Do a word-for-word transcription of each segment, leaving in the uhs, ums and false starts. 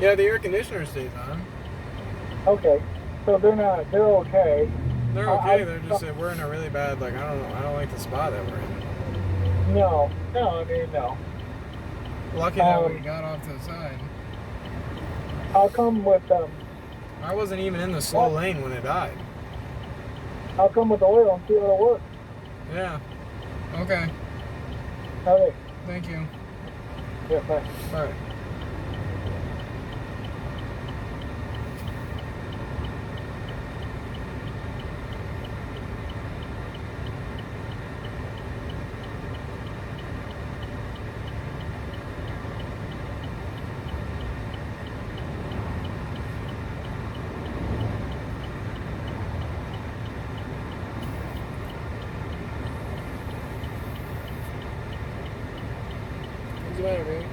Yeah, the air conditioner stays on. Okay, so they're not, they're okay. They're I- okay. I- They're just that we're in a really bad, like, I don't know. I don't like the spot that we're in. No, no, I mean, no. Lucky that we Um, got off to the side. I'll come with them. I wasn't even in the slow lane when it died. I'll come with the oil and see if it'll work. Yeah. Okay. Okay, Thank you. Yeah, bye. All right. What's the matter, baby?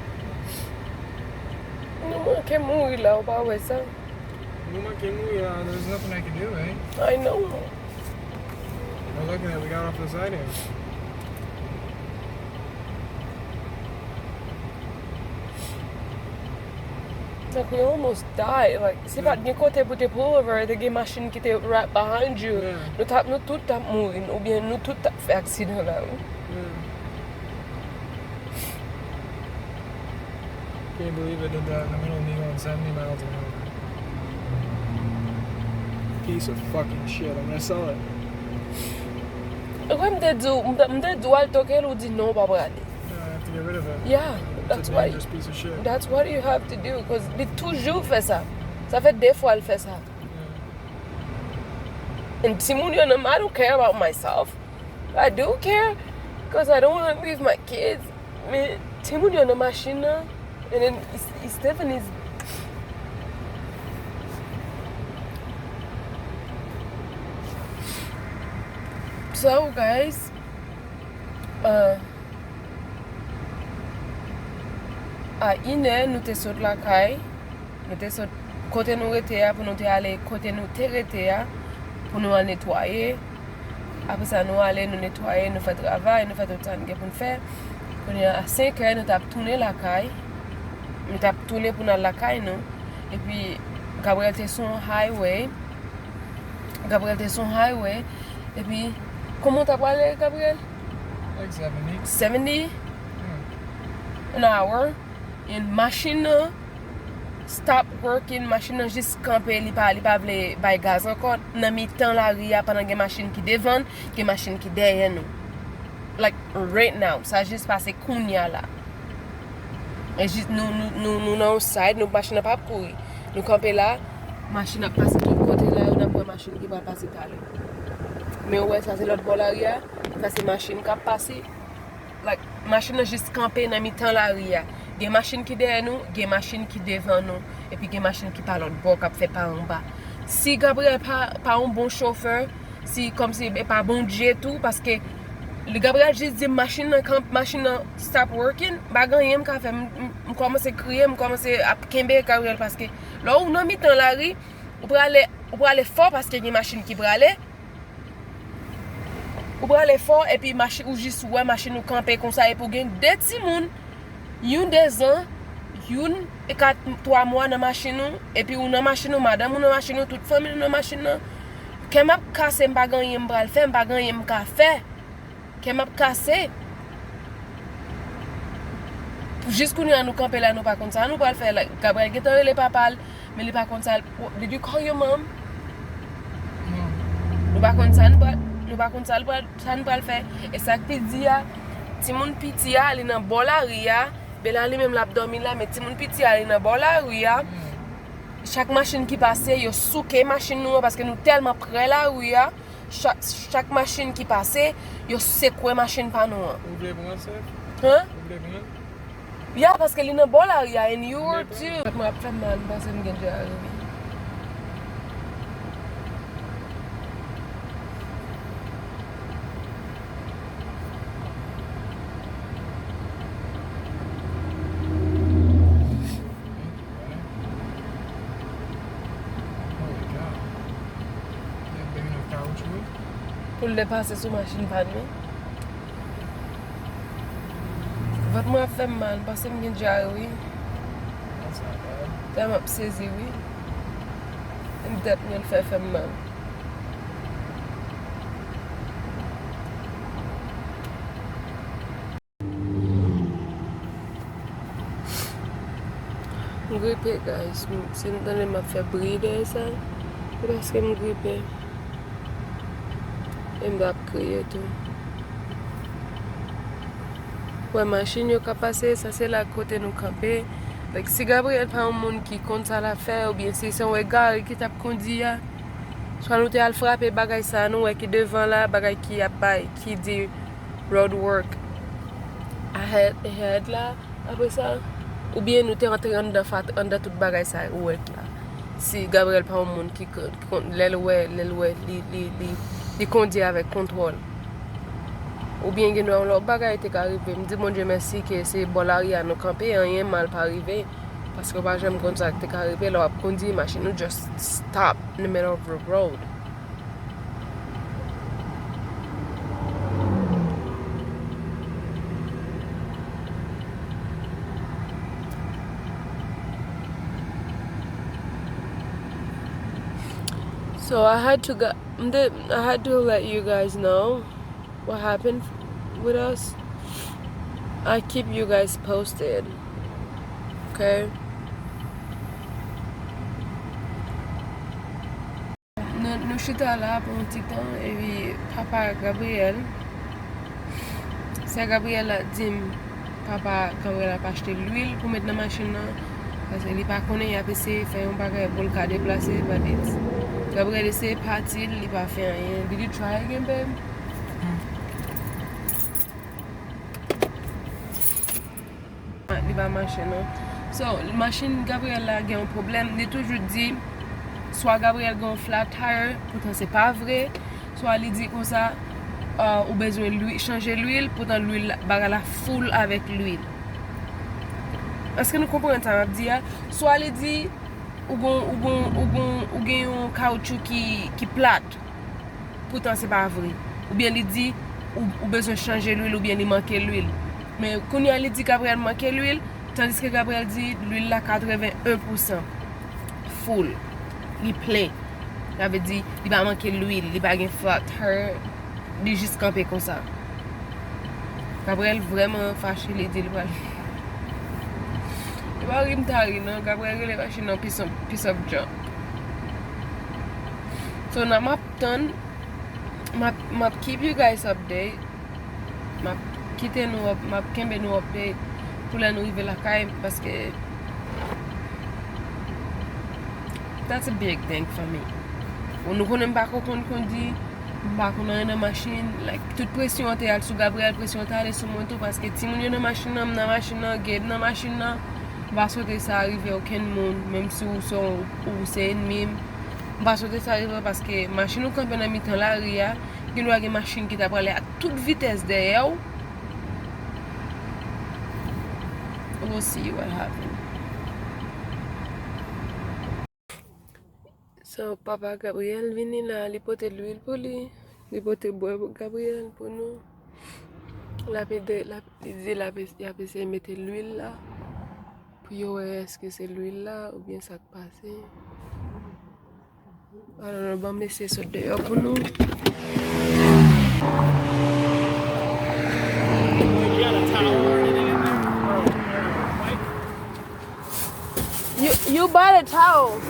Nou manke mouri la, ou pa wè sa? Nou manke mouri la. There's nothing I can do, eh? I know. We're lucky that we got off the side here. Like, we almost died. Like, se pa t gen kote pou te pull over, te gen machin ki te right behind you. Yeah. Nou tap, nou tout tap mouri, oubyen nou tout tap fè aksidan la, wi. Yeah. Can't believe it did that in the middle of me going seventy miles an hour. Piece of fucking shit. I'm gonna sell it. Mwen m te di w, m te, m te di w al toke l, ou di non, ou pa prale. No, I have to get rid of it. Yeah, It's that's a why, dangerous piece of shit. That's what you have to do, 'cause li toujou fè sa. Sa fè de fwa l fè sa. Yeah. And timoun yo nan, I don't care about myself. I do care, 'cause I don't want to leave my kids. Men timoun yo nan machin nan, and then it's, it's Stephanie's. So, guys, uh, a inè, nou te sot lakay. Nou te sot kote nou rete a pou nou te ale kote nou te rete a pou nou al netwaye. Apre sa, nou ale, nou netwaye, nou fè travay, nou fè tout sa n gen pou n fè. Kounye a, senkè, nou t ap tounen lakay. Nou t ap tounen pou n al lakay nou. Epi, Gabriel te sou yon highway. Gabriel te sou yon highway. Epi, kòman w t ap prale, Gabriel? Like seventy. Seventy Yeah. an hour. And machin nan stop working, machin nan jis kanpe, li pa, li pa vle bay gaz ankò. Nan mitan lari a, pandan gen machin ki devan n, gen machin ki dèyè nou. Like, right now, sa jis pase kounye a la. E jis, nou, nou, nou, nou nan yon side, nou, machin nan p ap kouri. Nou kanpe la, machin ap pase tout kote la, yo n ap wè machin ki pral pase talè. Men ou wè, sa se lòt bò lari a, sa se machin k ap pase. Like, machin nan jis kanpe nan mitan lari a. Gen machin ki dèyè nou, gen machin ki devan nou, epi gen machin ki pa lòt bò k ap fè pa anba. Si Gabriel pa, pa yon bon chofè, si kòmsi e pa Bondye tou, paske li Gabriel jis di m machin nan kanp, machin nan stop working, m pa gen anyen m ka fè, m, m, m kòmanse kriye, m kòmanse ap kenbe Gabriel, paske lè ou nan mitan lari, ou prale, ou prale fò paske gen machin ki prale, ou prale fò, epi machin, ou jis wè machin ou kanpe konsa, epi ou gen de timoun, youn dezan, youn e kat, twa mwa nan machin ou, epi ou nan machin ou, madanm ou nan machin ou, tout fanmi nou nan machin nan. Kè m ap kase, m pa gen anyen m pral fè, m pa gen anyen m ka fè. Kè m ap kase. Jis kounye a nou kanpe la, nou pa konn sa nou pral fè. Like, Gabriel gentan rele papa l, men li pa konn sa l, did you call your mom? No. Nou pa konn sa n pral, nou pa konn sa l pral, sa n pral fè. E sa k pi di a, timoun piti a, li nan bò lari a. Bela li menm l ap dòmi la, men timoun piti a, li nan bò lari a. Chak machin ki pase, yo souke machin nou an, paske nou tèlman prè lari a. Chak, chak machin ki pase, yo sekwe machin pa nou an. Ou vle pran, sè? Hein? Ou vle pran? Ya, paske li nan bò lari a, and you were too. Mwen ap fè m mal, m panse m gen dyare, wi. Holy cow. That big enough couch, bro? Pou l te pase sou machin pa nou. Vant mwen ap fè m mal, m panse m gen dyare, wi. That's not bad. M ap sezi wi. M tèt mwen fè fè m mal. M gripe, guys. Si m tande m ap fè bri dèyè sa, se paske m gripe. E m t ap kriye tou. Wè machin yo k ap pase, sa se la kote nou kanpe. Like, si Gabriel pa yon moun ki konn sa l ap fè, oubyen si se yon egare ki t ap kondi a, swa nou te al frape bagay sa a, nou wè ki devan la, bagay ki ap bay, ki di road work ahead, ahead la. Apre sa, oubyen nou te antre anndan fat, anndan tout bagay sa ou wè la. Si Gabriel pa yon moun ki konn, ki konn, lè l wè, lè l wè, li, li, li, li kondi avèk kontwòl. Oubyen gen dwa yon lòt bagay te ka rive. M di Bondye mèsi ke se bò lari a nou kanpe, anyen mal pa rive. Paske w pa janm konn sa k te ka rive lè w ap kondi, machin ou just stop in the middle of the road. So I had to go, I had to let you guys know what happened with us. I keep you guys posted. Okay? Nou, nou chita la pou yon ti tan, epi papa Gabriel, sè Gabriel la di m, papa Gabriel ap achte lwil pou met nan machin nan, paske li pa konnen, y ap eseye fè yon bagay pou l ka deplase, but it's, Gabriel eseye pati, li pa fè anyen. Did you try again, babe? Li pa mache non. So, machin Gabriel la gen yon pwoblèm. Li toujou di swa Gabriel gen yon flat tire, poutan se pa vre. Swa li di konsa, uh, ou bezwen lwi, chanje lwil, poutan lwil la, bagay la full avèk lwil. Èske nou konprann sa m ap di a? Swa li di ou gon, ou gon, ou gon, ou gen yon kawotchou ki, ki plat. Poutan se pa vre. Oubyen li di ou, ou bezwen chanje lwil oubyen li manke lwil. Men kounye a li di Gabriel manke lwil, tandiske Gabriel di lwil la katreven en pousan full. Li plen. Sa vle di li pa manke lwil, li pa gen flat tire, li jis kanpe konsa. Gabriel vrèman fache, li di li pral. E pa ri m ta ri non, Gabriel rele machin nan piece of, piece of junk. So, nan m ap tann, m ap, m ap keep you guys update. M ap kite nou up, m ap kenbe nou update pou lè nou rive lakay, paske that's a big thing for me. Bon, nou konnen m pa ko konn kondi, m pa konn anyen nan machin. Like, tout presyon an te al sou Gabriel, presyon an te ale sou mwen tou, paske timoun yo nan machin nan, m nan machin nan, Gabe nan machin nan. M pa swete sa rive okenn moun, menm si ou se, ou se enmi m. M pa swete sa rive paske machin ou kanpe nan mitan lari a, gen dwa gen machin ki ta prale ak tout vitès dèyè w. We'll see what happen. So, papa Gabriel vini la, li pote lwil pou li. Li pote bwè pou Gabriel pou nou. L ap ede, l ap, li di l ap, y ap eseye mete lwil la. Pou yo wè èske se lwil la oubyen sa k pase. Alò, nou ban mesye sot deyò pou nou. You, you bought a towel.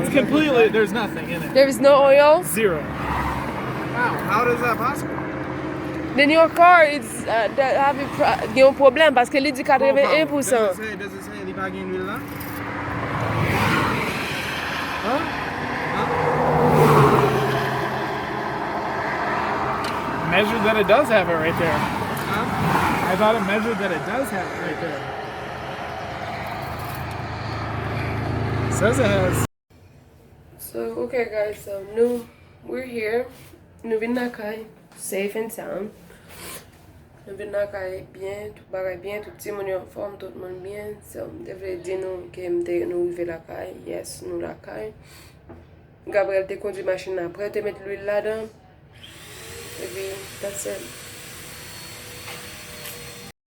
It's completely, there's nothing in it. There is no oil? Zero. Wow, how is that possible? Then your car is, uh, that having pro- gen yon pwoblèm paske li di katreven en pousan. Does it say, does it say li pa gen lwil la? Huh? Huh? Measured that it does have it right there. Huh? I thought it measured that it does have it right there. Says it has. So, okay, guys, so, nou, we're here. Nou vin lakay, safe and sound. Nou vin lakay byen, tout bagay byen, tout timoun yo anfòm, tout moun byen. So, m te vle di nou ke m te, nou rive lakay. Yes, nou lakay. Gabriel te kondui machin nan, apre te met lwil ladan. Epi, That's it.